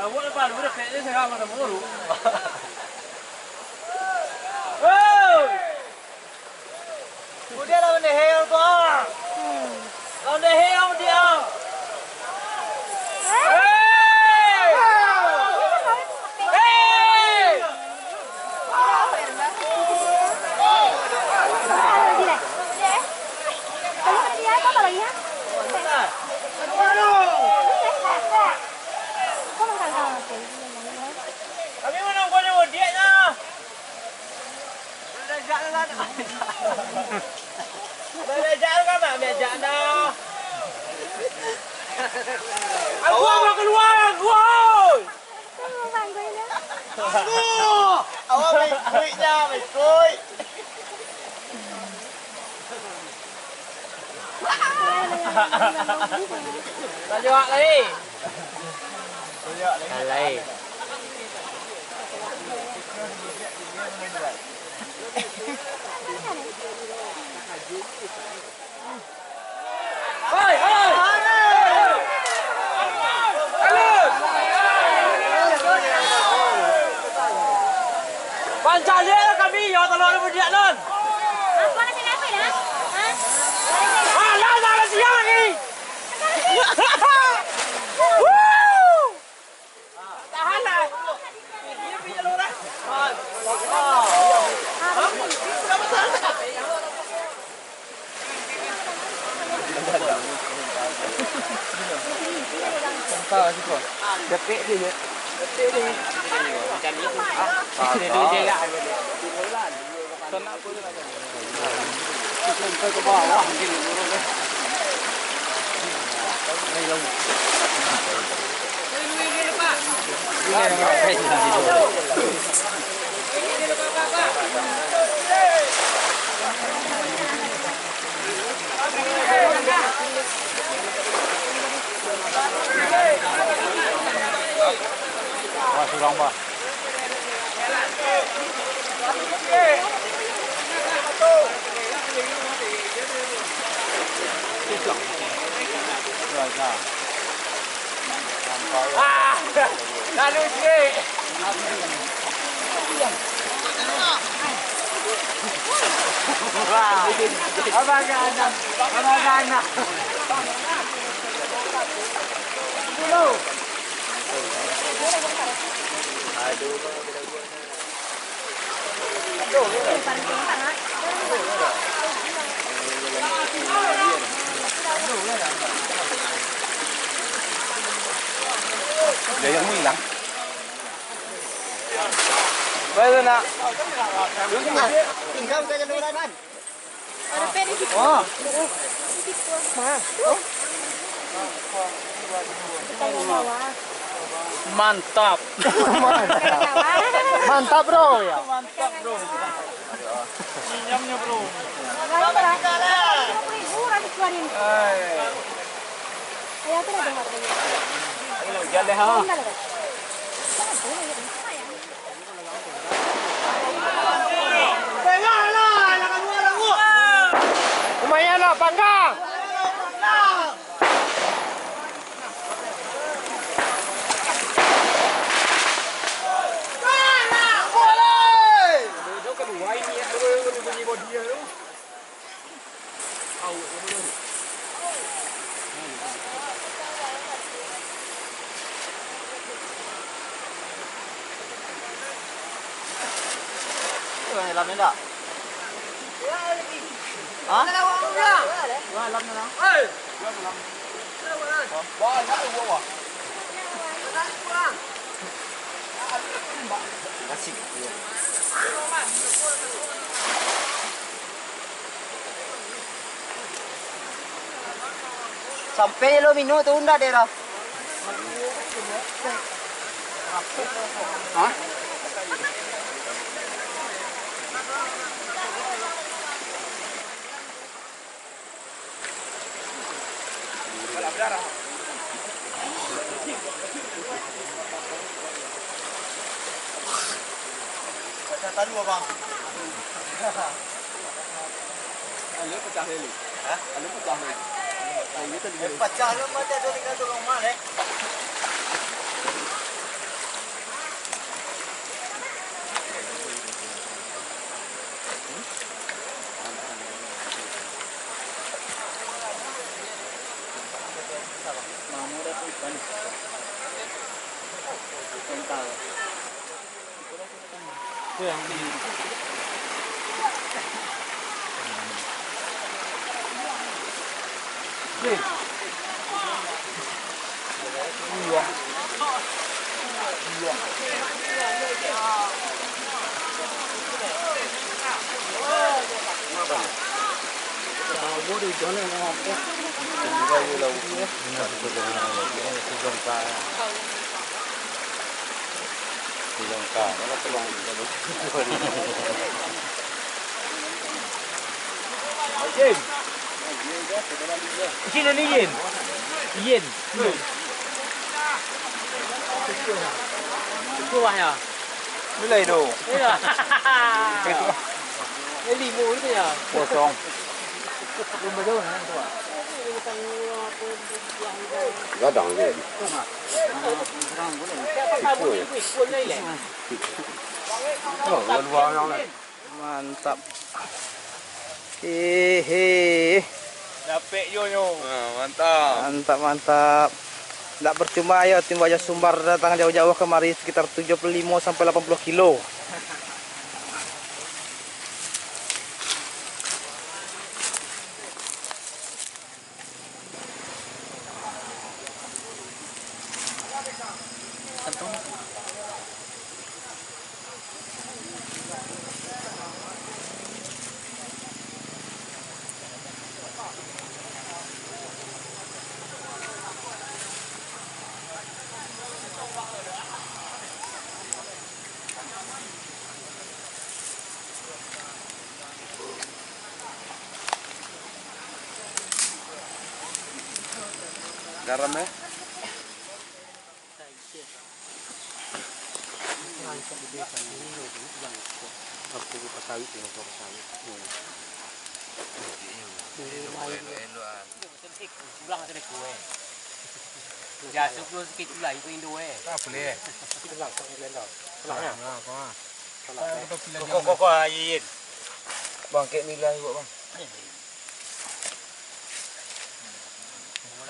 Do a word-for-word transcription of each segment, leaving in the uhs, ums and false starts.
Awak lepas dulu, dah pendek sangat mata mulu. Hei! Udah lah, benda hell tu, ah. Lah, benda hell dia. Hei! Hei! Kami mana gua ni, diaknya. Dah diajak tu kan, dah diajak tu kan, dah diajak dah. Aku mau keluar, aku, oi. Aku! Awak main kuiknya, main kuik. Tajak lai. Lai. Hai, hai. Pancaliaklah kami, yo, tolong budiak non. Apa nak cakap apa dah? Ha? Alah, dah, dah siang lagi. Wuh! Tahan lah. Dia punya lurah. Dapik dia je. Dapik dia. Macam ni. Ah, dia dulu je lah. Wah, surang, bah. Ah, lalu ciek. Wah, abang anak, abang anak. Aduh. Jayang mo ilang. Baik, nak. Tinggal saja dulu, Ran. Mantap. Mantap, bro, ya. Mantap, bro. Nyinyamnya, bro. Ayo, tu lah dengar. Ayo, hujan deh, ha. Lumayan lah, panggang. Itu yang dalam ni tak? Ha? Itu yang dalam ni tak? Banyak di bawah. Asik. Sampai lo minum tu ndak deh, Raf? Hah? Kaca talu, abang. Anu pacah dulu. Hah? Anu pacah dulu. Anu pacah dulu. Eh, pacah lo, mati ado tinggal tolong mah, eh. Yin. Yin ni Yin. Yin. Kuah ya. Nilai tu. Iya. Ini limo itu ya. Kosong. Gadang tu. Siapa tahu ni kuih pun ni leh. Oh, luar yang lain. Mantap. Hehe. Dapek yo nyo. Ha, mantap. Mantap, mantap. Ndak percuma yo tim Wajah Sumbar datang jauh-jauh kemari sekitar tujuh puluh limo sampai lapan puluh kilo. Garam, eh? Pulang ka Teko, eh. Biaso pulo sakik tu lai ka Indo, eh. Tak boleh. Kita langsung ke Indo. Pulang, ya? Nah, kau, ah. Kau, kau, kau, ah, Yin. Bang, kek milah juga, Bang.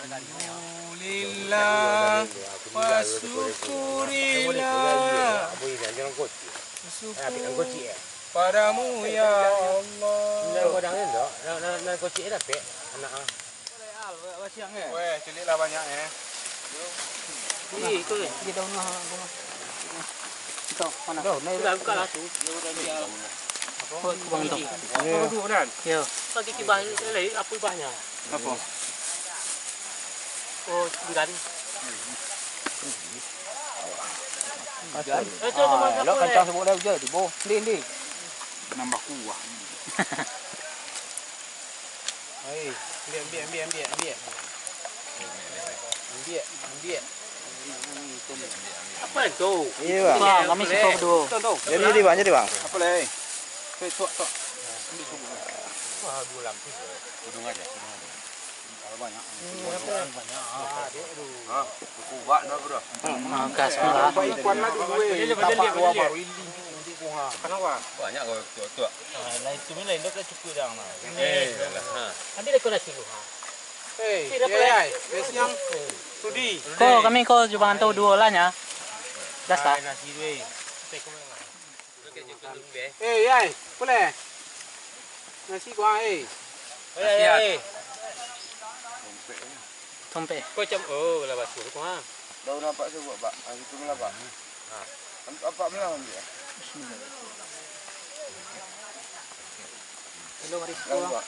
Alhamdulillah wa syukurillah. Syukur padamu, ya Allah. Weh, ciliak lah banyak, eh. Ih, itu, eh. Dia daun lah, daun lah. Itu, mana? Daun, eh. Sudah, buka lah tu. Apa? Kubang tu. Apa tu, Nan? Ya. Bagi kibah, eh, apa ibahnya? Apa? Oh, tinggal. Pasal. Eh, tu, tu, ah, tu, elok tu, kancang eh. Sabuk dah hujan tibo. Ndi, ndi. Nambah kuah. Hei, ambiak, ambiak, ambiak, ambiak, ambiak. Ambiak, ambiak. Apa tu? Iya, Bang. Bang, kami suka berdua. Jadi, jadi, Bang, jadi, Bang. Apa lagi? Hei, tuak, tuak. Ambil sabuk. Wah, dua lapis. Tudung aja, tudung aja. Kalau banyak. Banyak. Ah, dia tu. Ha, kubak dah, bro. Hmm, gas pula. Baik, kuan lah dulu, eh. Tapak dua baru ini. Kenapa? Banyak kau tuak-tuak. Ah, lain tu, lain tu kan cukup dah, Bang. Eh, dah lah, ha. Ambil dekorasi tu, ha. Hei, eh, ai, eh, siang. Sudi. Ko, kami ko jubangan tu duo lah nya. Das tak? Ai, nasi duit. Eh, ai, boleh? Nasi ko, ai. Nasi, ai. Tompek. Ko cam, oh, lah basuh ko, ha. Daun apak sabuak, Pak. Ah, itu lah, Pak. Ha. Am-, apak belah ambil, ya? Hello, Maris. Lalu, Pak.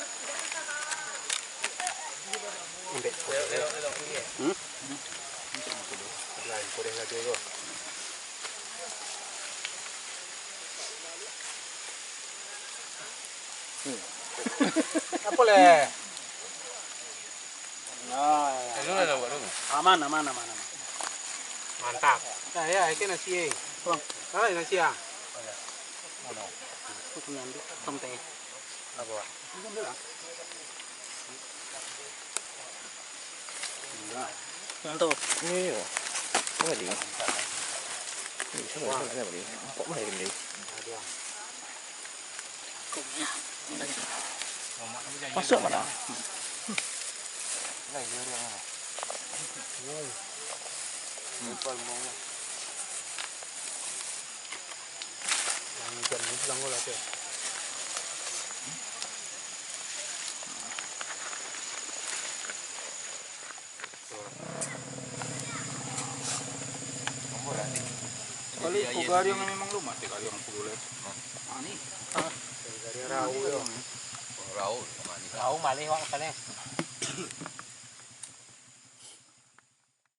Ambil. Hmm? Lain, koreh lagi, bro. Apa leh? Nah, ya. Lalu lah, buat dulu. Aman, aman, aman, aman. Mantap. Nah, ya, ini nasi, eh. Bang. Ah, nasi, ah. Mana? Aku punya ambil sampai. Apa, Pak? Ini ambil, ah. Mantap. Ini, iya. Apa dia? Ini siapa, siapa, siapa dia? Nampak mana dia? Masuk mana? Hmm. Yang ikan ni pulang ko lah tu. Kalau iko gariang memang lumah, iko gariang puluah lah. Ah, ni. Gariang rau yo. Rau, rau malih wak makan ni.